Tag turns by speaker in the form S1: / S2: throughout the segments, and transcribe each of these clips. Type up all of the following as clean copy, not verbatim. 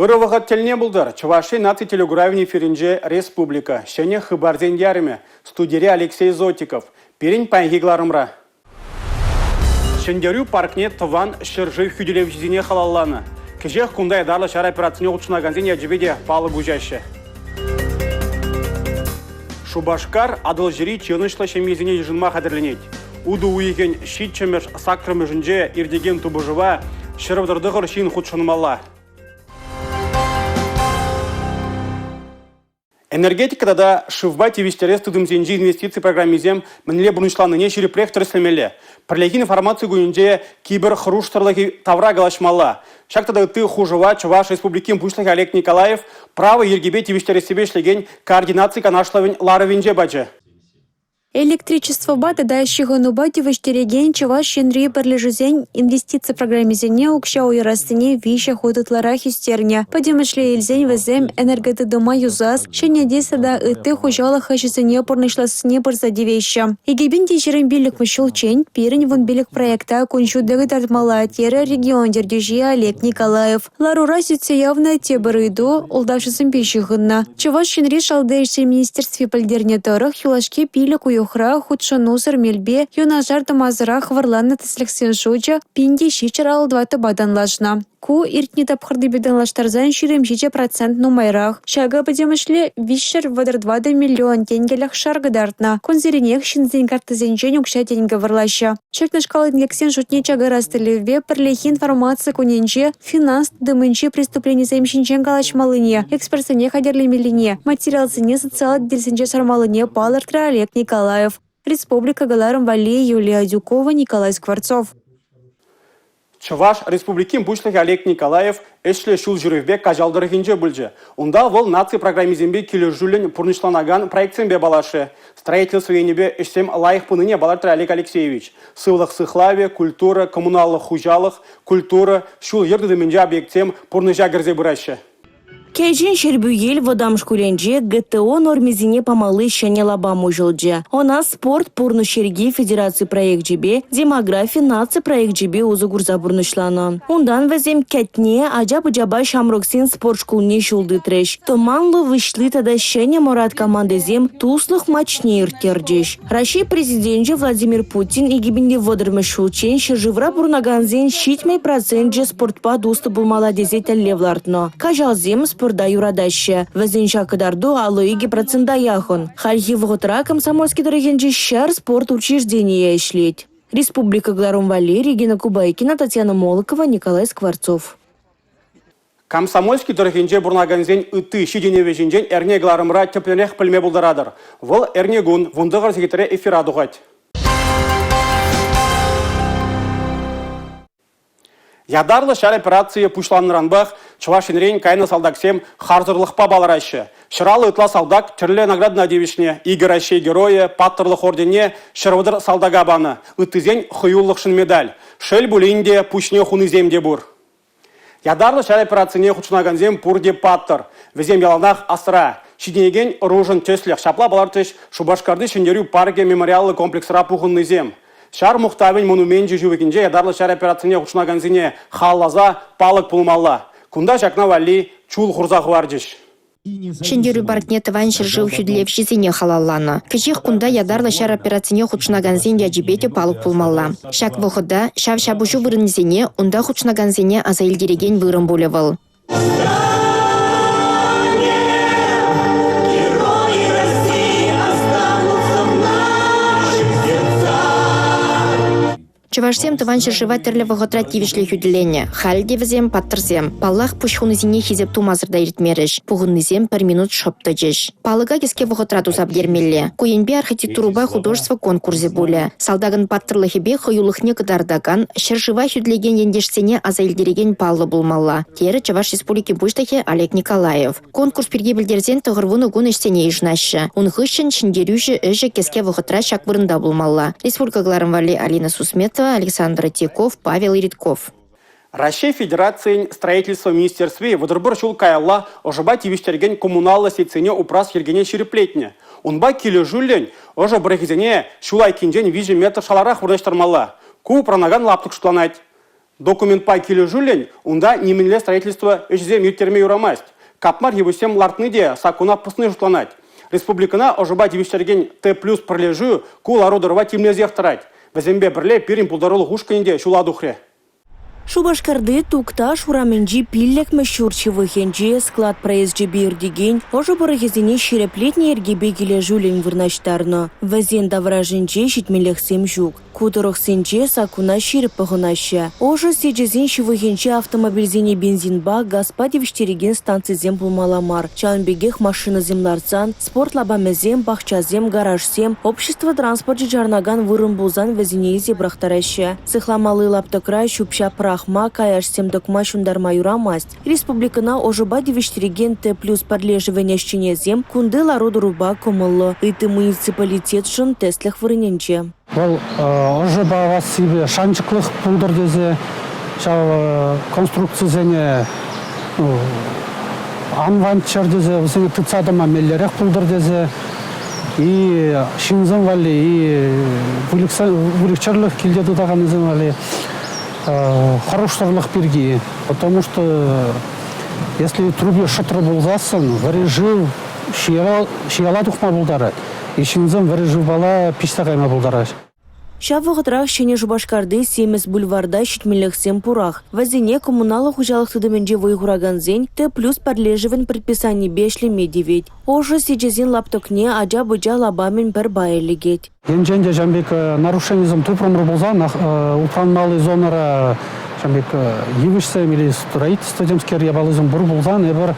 S1: Ырӑ вӑхӑт тӗлне пултӑр. Чӑваш Ен наци телекуравӗн эфирӗнче «Республика. Ҫӗнӗ хыпарсен ярӑмӗ». Студире Алексей Зотиков. Пирӗн паянхи кӑларӑмра. Ҫӗнтерӳ паркне тӑван ҫӗршыв хӳтӗлевҫисене халалланӑ. Кӗҫех кунта ятарлӑ ҫар операцине хутшӑнакансен ячӗпе те палӑк уҫаҫҫӗ. Шупашкар Атӑлҫири чи ӑнӑҫлӑ ҫемьесене йышӑнма хатӗрленет. Утӑ уйӑхӗн ҫиччӗмӗш саккӑрмӗшӗнче иртекен тупӑшӑва 139 ҫын хутшӑнмалла. Энергетика тата шывпа тивӗҫтерес тытӑмсенчи инвестици программисем мӗнле пурнӑҫланнине ҫирӗпрех тӗрӗслемелле. Пӗрлехи информаци кунӗнче киберхӑрушсӑрлӑхӗ тавра калаҫмалла. Ҫак тата ытти хушӑва Чӑваш Республикин Пуҫлӑхӗ Олег Николаев право йӗркипе тивӗҫтерессипе ӗҫлекен координаци канашлӑвӗн ларӑвӗнче пачӗ.
S2: Электричествӑпа тата ҫыхӑнупа тивӗҫтерекен Чӑваш Енри пӗрлешӳсен инвестици программисене укҫа уйӑрассине виҫӗ хут ытларах ӳстернӗ. Пӗтӗмӗшле илсен вӗсем энерготытӑма юсас, ҫӗнетес тата ытти хуҫалӑх ӗҫӗсене пурнӑҫлассине пырса тивеҫҫӗ. 2025-мӗш ҫулччен пирӗн 15 проекта кун ҫути кӑтартмалла, терӗ регион ертӳҫи Олег Николаев. Ларура сӳтсе явнӑ тепӗр ыйту ултавҫӑсемпе ҫыхӑннӑ. Чӑваш Енри Шалти ӗҫсен министерстви пӗлтернӗ тӑрӑх, юлашки 5 уйӑхра хутшӑнусӑр мелпе юнашар тӑмасӑрах вӑрланӑ тӗслӗхсен шучӗ 1754-па танлашнӑ. Ку иртнӗ тапхӑртипе танлаштарсан 27 процент нумайрах. Ҫакӑ пӗтӗмӗшле 334 миллион тенкӗлӗх шар кӑтартнӑ. Кунсеренех ҫынсен карттисенчен укҫа-тенкӗ вӑрлаҫҫӗ. Ҫакнашкал инкексен шутне чакарас тӗллевпе Пӗрлехи информаци кунӗнче финанс тытӑмӗнчи преступленисем ҫинчен калаҫмаллине, экспертсене хатӗрлемеллине, материалсене социаллӑ тетелсенче сармаллине палӑртрӗ Олег Николаев. Республика кӑларӑм валли Юлия Адюкова, Николай Скворцов.
S1: Чӑваш Республикин Пуҫлӑхӗ Олег Николаев ӗҫлӗ ҫул ҫӳревпе Каҫал тӑрӑхӗнче пулчӗ. Унта вӑл наци программисемпе килӗшӳллӗн пурнӑҫланакан проектсемпе паллашрӗ. Строительство енӗпе ӗҫсем лайӑх пынине палӑртрӗ Олег Алексеевич. Сывлӑх сыхлавӗ, культура, коммуналлӑ хуҫалӑх, культура, ҫул-йӗр тытӑмӗнчи объектсем пурнӑҫа кӗрсе пыраҫҫӗ.
S3: Кӗҫӗн Ҫӗрпӳел вӑтам шкулӗнче ГТО нормисене памалли ҫӗнӗ лапам уҫӑлчӗ. Ӑна «Спорт пурнӑҫ йӗрки» федераци проекчӗпе, «Демографи» наци проекчӗпе усӑ курса пурнӑҫланӑ. Унтан вӗсем Кӗтне ача-пӑчапа ҫамрӑксен спорт шкулне ҫул тытрӗҫ. Тӑманлӑ Выҫли тата Ҫӗнӗ Мӑрат командисем туслӑх матчне ирттерчӗҫ. Раҫҫей Президенчӗ Владимир Путин 2030-мӗш ҫулччен ҫӗршывра пурӑнакансен 70 проценчӗ спортпа туслӑ пулмалла тесе тӗллев лартнӑ. Каҫалсем спорта юратаҫҫӗ. Вӗсен ҫак кӑтарту 52 процента яхӑн. Хальхи вӑхӑтра Комсомольски тӑрӑхӗнчи ҫӗр спорт учрежденийӗ ӗҫлет. Республика кӑларӑм валли Регина Кубайкина, Татьяна Молокова, Николай Скворцов.
S1: Комсомольски тӑрӑхӗнче пурӑнакансен ытти ҫитӗнӗвӗ ҫинчен эрне кӑларӑмра тӗплӗнрех пӗлме пултаратӑр. Вӑл эрнекун 19 сехетре эфира тухать. Ятарлӑ ҫар операцийӗ пуҫланнӑранпах Чӑваш Енрен кайнӑ салтаксем харсӑрлӑхпа палӑраҫҫӗ. 150 ытла салтак тӗрлӗ наградӑна тивӗҫнӗ. Икӗ Раҫҫей Геройӗ паттӑрлӑх орденне 130 салтака панӑ. Ыттисен хӑюллӑхшӑн медаль. Шел пулин те, пуҫне хунисем те пур. Ятарлӑ ҫар операцине хутшӑнакансем пурте паттӑр. Вӗсем яланах асра. Ҫитӗнекен ӑрушӑн тӗслӗх ҫапла палӑртрӗҫ Шупашкарти Ҫӗнтерӳ паркӗ мемориаллӑ комплексра пухӑннисем. Ҫар мухтавӗн монуменчӗ ҫывӑхӗнче ятарлӑ ҫар операцине хутшӑнакансене халалласа палӑк пулмалла. Кунта ҫакна валли чул хурса хӑварчӗҫ.
S4: Ҫӗнтерӳ паркне Тӑван ҫӗршыв хӳтӗлевҫисене халалланӑ. Кӗҫех кунта ятарлӑ ҫар операцине хутшӑнакансен ячӗпе те палӑк пулмалла. Ҫак вӑхӑта, ҫав ҫапӑҫу вырӑнӗсене, унта хутшӑнакансене аса илтерекен вырӑн пулӗ вӑл. Чӑвашсем Тӑван ҫӗршыва тӗрлӗ вӑхӑтра тивӗҫлӗ хӳтӗленӗ. Халӗ те вӗсем паттӑрсем. Паллах, пуҫ хунисене хисеп тумасӑр та иртмерӗҫ. Пухӑннисем пӗр минут шӑп тӑчӗҫ. Палӑка кӗске вӑхӑтра туса пӗтермелле. Ку енпе архитектурӑпа художество конкурсӗ пулӗ. Салтакӑн паттӑрлӑхӗпе хӑюлӑхне кӑтартакан, ҫӗршыва хӳтӗлекен ентешсене аса илтерекен паллӑ пулмалла, терӗ Чӑваш Республикин Пуҫлӑхӗ Олег Николаев. Конкурс пирки пӗлтерсен 90 кун ӗҫсене йышӑнаҫҫӗ. Ун хыҫҫӑн ҫӗнтерӳҫӗ ӗҫӗ кӗске вӑхӑтра ҫак вырӑнта пулмалла. Республика кӑларӑм валли Алина Сусметова, Александр Теков, Павел Иритков.
S1: Раҫҫей Федерацийӗн Строительство министерстви 31 ҫул каялла ӑшӑпа тивӗҫтерекен коммуналлӑ сетьсене упрас йӗркене ҫирӗплетнӗ. Унпа килӗшӳллӗн ӑшӑ пӑрӑхӗсене ҫул айккинчен 3 метр шаларах вырнаҫтармалла. Ку упранакан лаптӑк шутланать. Документпа килӗшӳллӗн унта нимӗнле строительство ӗҫӗсем ирттерме юрамасть. Капмар йывӑҫсем лартни те саккуна пӑсни шутланать. Республикӑна ӑшӑпа тивӗҫтерекен Т плюс пӗрлешӳ ку лару-тӑрӑва тимлесех тӑрать. Вӗсемпе пӗрле пирӗн пултарулӑх ушкӑнӗ те ҫула тухрӗ.
S3: Шупашкарти Тукташ урамӗнчи 5-мӗш ҫурт ҫывӑхӗнче склад проезчӗпе иртекен ӑшӑ пӑрӑхӗсене ҫирӗплетнӗ йӗркепе килӗшӳллӗн вырнаҫтарнӑ. Вӗсен таврашӗнче ҫитменлӗхсем ҫук. Ку тӑрӑхсенче саккуна ҫирӗп пӑхӑнаҫҫӗ. Ӑшӑ сечӗсен ҫывӑхӗнче автомобильсене бензинпа, газпа тивӗҫтерекен станцисем пулмалла мар. Ҫавӑн пекех машинӑсем лартсан спорт лапамӗсем, пахчасем, гаражсем, общество транспорчӗ чарӑнакан вырӑн пулсан вӗсене илсе пӑрахтараҫҫӗ. Сыхламалли лаптӑкра ҫӳп-ҫап пӑрахма, каяшсем тӑкма, ҫунтарма юрамасть. Республикӑна ӑшӑпа тивӗҫтерекен Т плюс пӗрлешӗвӗн ӗҫченӗсем кунти лару-тӑрупа кӑмӑллӑ. Ытти муниципалитетшӑн тӗслӗх вырӑнӗнче.
S5: Вӑл ӑшӑ парассипе шанчӑклӑх пултӑр тесе ҫав конструкцисене ан ванччӑр тесе, вӗсене тытса тӑма меллӗрех пултӑр тесе и ҫынсем валли, и выльӑх-чӗрлӗх килте тытаканнисем валли хӑрушсӑрлӑх пирки. Потому что если трубе шӑтрӑ пулсассӑн вӗри шыв ҫияла тухма пултарать. И ҫынсем вӗри шывпала пиҫсе кайма пултараҫ.
S3: Ҫав вӑхӑтрах Ҫӗнӗ Шупашкарти Симӗс бульварта ҫитменлӗхсем пурах. Вӗсене коммуналлӑ хуҫалӑх тытӑмӗнче вӑй хуракансен Т плюс пӗрлешӗвӗн предписанипе ӗҫлеме тивет. Ӑшӑ сечӗсен лаптӑкне ача-пӑча лапамӗн пӗр пайӗ лекет.
S5: Енчен те ҫавӑн пек нарушенисем тупрӑмӑр пулсан, упранмалли зонӑра ҫавӑн пек йывӑҫсем или строительство темскер япалисем пур пулсан эпир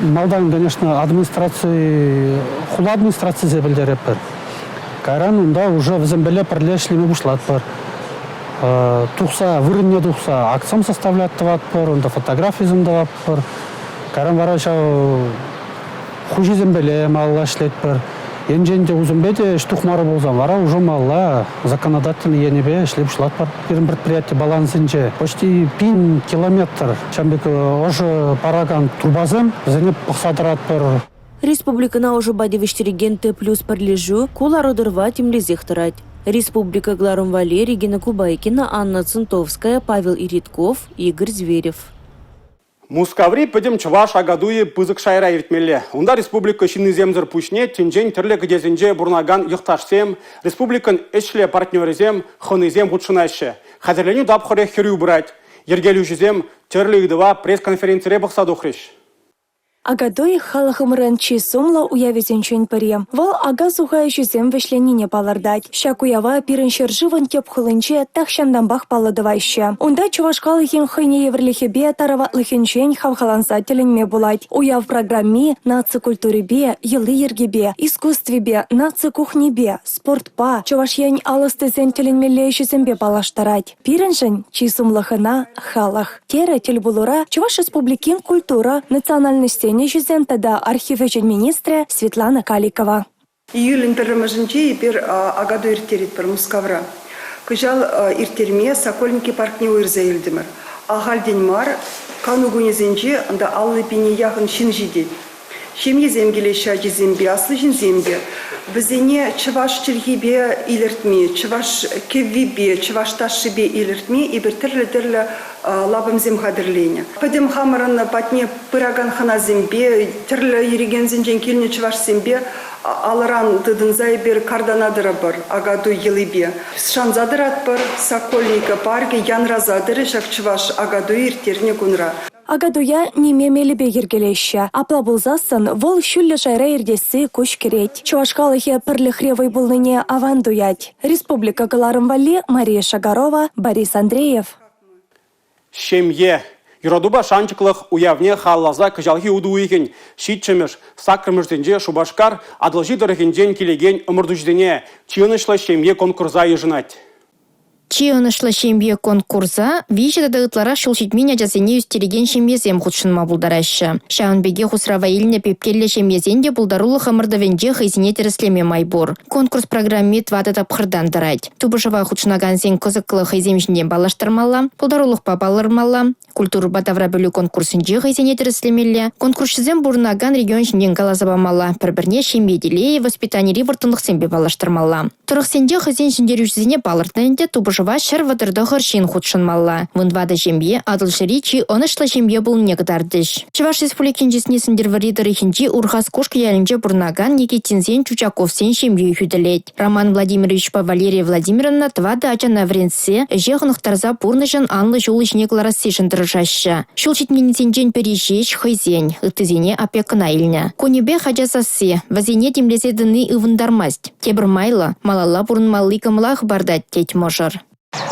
S5: малтан, конечно, администраци, хула администрацийӗсене пӗлтеретпӗр. Кайран унта уже вӗсемпеле пӗрле ӗҫлеме пуҫлатпӑр. Тухса, вырӑнне тухса актсем составлять тӑватпӑр, унта фотографисем тӑватпӑр. Кайран вара ҫав хуҫисемпеле малалла ӗҫлетпӗр. Енчен те усемпе те ӗҫ тухмарӗ пулсан вара уже малалла законодательный енӗпе ӗҫле пуҫлатпӑр. Пирӗн предприяти балансӗнче почти 1000 километр ҫавӑн пек ӑшӑ паракан трубасем, вӗсене пӑхса тӑратпӑр.
S3: Республикӑна ӑшӑпа тивӗҫтерекен Т плюс пӗрлешӳ ку лару-тӑрӑва тимлесех тӑрать. Республика кӑларӑм валли Регина Кубайкина, Анна Цинтовская, Павел Иритков, Игорь Зверев.
S1: Мускаври пӗтӗм чӑваш Акатуйӗ пысӑк шайра иртмелле. Унта республика ҫыннисемсӗр пуҫне тӗнчен тӗрлӗ кӗтесӗнче пурӑнакан йӑхташсем, республикӑн ӗҫлӗ партнерӗсем, хӑнисем хутшӑнаҫҫӗ. Хатӗрленӳ тапхӑрӗ хӗрӳ пырать. Йӗркелӳҫӗсем тӗрлӗ ыйтӑва пресс-конференцире пӑхса тухрӗҫ.
S6: Акатуй – халӑхӑмӑрӑн чи сумлӑ уявӗсенчен пӗри. Вӑл ака-суха ӗҫӗсем вӗҫленнине палӑртать. Ҫак уява пирӗн ҫӗршывӑн тӗп хулинче тахҫантанпах паллӑ тӑваҫҫӗ. Унта чӑваш халӑхӗн хӑйне евӗрлӗхӗпе тараватлӑхӗнчен хавхаланса тӗлӗнме пулать. Уяв программи наци культурипе, йӑли-йӗркипе, искусствипе, наци кухнипе, спортпа, Чӑваш Ен ал ӑстисен тӗлӗнмелле ӗҫӗсемпе паллаштарать. Пирӗншӗн чи сумлӑ хӑна – халӑх. Терӗ тӗл пулура Чӑваш Республикин культура, национальноҫсен ӗҫӗсем тата архив ӗҫӗн министрӗ Светлана Каликова.
S7: Июлӗн пӗрремӗшӗнче эпир Акатуй ирттеретпӗр Мускавра. Кӑҫал ирттерме Сокольники паркне уйӑрса илтӗмӗр. Ахальтен мар кану кунӗсенче унта 50 пине яхӑн ҫын ҫитет. Ҫемьесем килеҫҫӗ ачисемпе, аслӑ ҫынсем те. Вӗсене чӑваш чӗлхипе илӗртме, чӑваш кӗввипе, чӑваш ташшипе илӗртме эпир тӗрлӗ-тӗрлӗ лапамсем хатӗрленӗ. Пӗтӗм хамӑрӑн патне пыракан хӑнасемпе, тӗрлӗ регионсенчен килнӗ чӑвашсемпе алӑран тытӑнса эпир картана тӑрӑпӑр Акатуй йӑлипе. Шанса тӑратпӑр, Сокольника паркӗ янраса тӑрӗ ҫак чӑваш Акатуй ирттернӗ кунра.
S6: Акатуя ниме мелӗпе йӗркелеҫҫӗ. Апла пулсассӑн вӑл ҫӳллӗ шайра иртесси куҫ кӗрет. Чӑваш халӑхӗ пӗрлӗхре вӑй пулнине аван туять. Республика кӑларӑм валли Мария Шагарова, Борис Андреев.
S1: Ҫемье. Юратупа шанчӑклӑх уявне халалласа кӑҫалхи утӑ уйӑхӗн 7-мӗш, 8-мӗшӗсенче Шупашкар Атӑлҫи тӑрӑхӗнчен килекен ӑмӑртуҫӑсене чи ӑнӑҫлӑ ҫемье конкурса йышӑнать.
S4: Чи ӑнӑҫлӑ ҫемье конкурса 3 тата ытларах ҫул ҫитмен ачасене ӳстерекен ҫемьесем хутшӑнма пултараҫҫӗ. Ҫавӑн пекех усрава илнӗ пепкеллӗ ҫемьесен те пултарулӑх ӑмӑртӑвӗнче хӑйсене тӗрӗслеме май пур. Конкурс программи тӑватӑ тапхӑртан тӑрать. Тупӑшӑва хутшӑнакансен кӑсӑклӑ хӑйсем ҫинчен паллаштармалла, пултарулӑхпа палӑрмалла, Культурӑпа таврапӗлӳ конкурсӗнче хӑйсене тӗрӗслемелле, конкурсҫӑсем пурӑнакан регион ҫинчен каласа памалла, пӗр-пӗрне ҫемье телейӗ, воспитанири вӑрттӑнлӑхсемпе паллаштармалла. Тӑрӑхсенче хӑйсен ҫӗнтерӳҫисене палӑртнӑ ӗнтӗ, тупӑшӑва. Тупӑшӑва 139 ҫын хутшӑнмалла. 14 ҫемье Атӑлҫири чи ӑнӑҫлӑ ҫемье пулнине кӑтартӗҫ. Чӑваш Республикин чысне Сӗнтӗрвӑрри тӑрӑхӗнчи Урхас Кушкӑ ялӗнче пурӑнакан Никитинсен Чучаковсен ҫемйи хӳтӗлет. Роман Владимировичпа Валерия Владимировна тӑватӑ ачана вӗрентсе, ӗҫе хӑнӑхтарса пурнӑҫӑн анлӑ ҫулӗ ҫине кӑларассишӗн тӑрӑшаҫҫӗ. Ҫул ҫитменнисенчен пӗри ҫеҫ хӑйсен, ыттисене опекӑна илнӗ. Кунӗпех ача сасси, вӗсене тимлесе тӑни ывӑнтармасть. Тепӗр майлӑ, малалла пурӑнмалли кӑмӑла хӑпартать, тет мӑшӑр.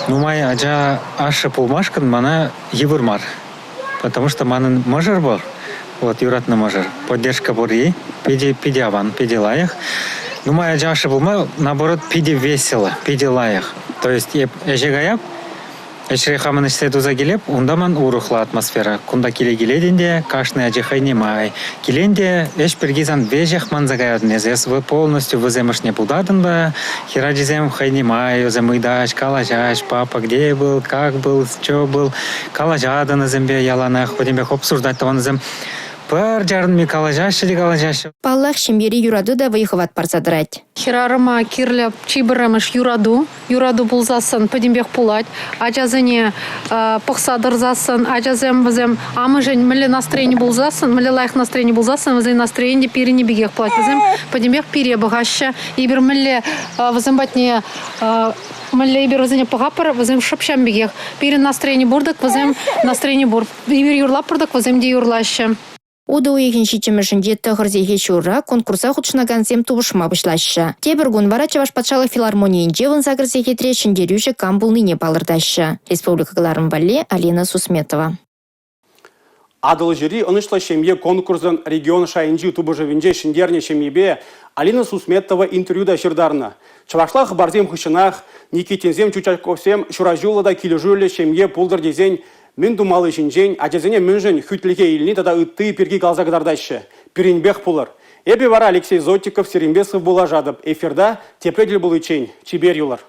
S8: Нумай ача ашшӗ пулмашкӑн мана йывӑр мар. Потому что манӑн мӑшӑр пур, вот юратнӑ мӑшӑр, поддержка пурри питӗ, питӗ аван, питӗ лайӑх. Нумай ача ашшӗ пулма, наоборот, питӗ весело, питӗ лайӑх. То есть эп ӗҫе каяп, ӗҫре хамӑн ӗҫсе туса килеп, унта ман урӑхла атмосфера. Кунта киле килетӗн те, кашни ача хӑйне май. Килен те ӗҫ пирки сан веҫех манса каятӑн эсӗ. Эс полностью вӗсем ӑшне путатӑн та, хӗрачисем хӑйне май вӗсем ыйтаҫ, калаҫаҫ, папа где был, как был, что был. Калаҫатӑн вӗсемпе яланах, пӗтӗмпех обсуждать тӑвансем. Пӗр чарӑнми калаҫаҫҫӗ те калаҫаҫҫӗ.
S4: Паллах, ҫемьери юрату та вӑй-хӑват парса тӑрать.
S9: Хӗрарӑма кирлӗ чи пӗрремӗш юрату. Юрату пулсассӑн пӗтӗмпех пулать. Ачасене пӑхса тӑрсассӑн, ачасем вӗсем амӑшӗн мӗнле настроени пулсассӑн, мӗнле лайӑх настроени пулсассӑн, вӗсен настроени те пирӗнни пекех пулать. Вӗсем пӗтӗмпех пире пӑхаҫҫӗ. Эпир мӗнле вӗсем патне мӗнле эпир вӗсене пӑхатпӑр, вӗсем шӑп ҫавӑн пекех. Пирӗн настроени пур-тӑк, вӗсем настроени пур. Эпир юрлатпӑр-тӑк, вӗсем те юрлаҫҫӗ.
S4: Утӑ уйӑхӗн 7-мӗшӗнче 9 сехет ҫурра конкурса хутшӑнакансем тупӑшма пуҫлаҫҫӗ. Тепӗр кун вара Чӑваш патшалӑх филармонийӗнче 18 сехетре ҫӗнтерӳҫӗ кам пулнине палӑртаҫҫӗ. Республика кӑларӑм валли Алина Сусметова.
S1: Атӑлҫири ӑнӑҫлӑ ҫемье конкурсӑн регион шайӗнчи тупӑшӑвӗнче ҫӗнтернӗ ҫемьепе Алина Сусметова интервью та ҫыртарнӑ. Чӑвашла хыпарсем хыҫҫӑнах Никитинсем Чучаковсем ҫураҫуллӑ та килӗшӳллӗ ҫемье пултӑр тесен Мӗн тумалли ҫинчен, ачасене мӗншӗн хӳтлӗхе илни тата ытти пирки каласа кӑтартаҫҫӗ. Пирӗнпех пулӑр. Эпӗ вара Алексей Зотиков сирӗнпе сывпуллашатӑп. Эфирта тепре тӗл пуличчен чипер юлӑр.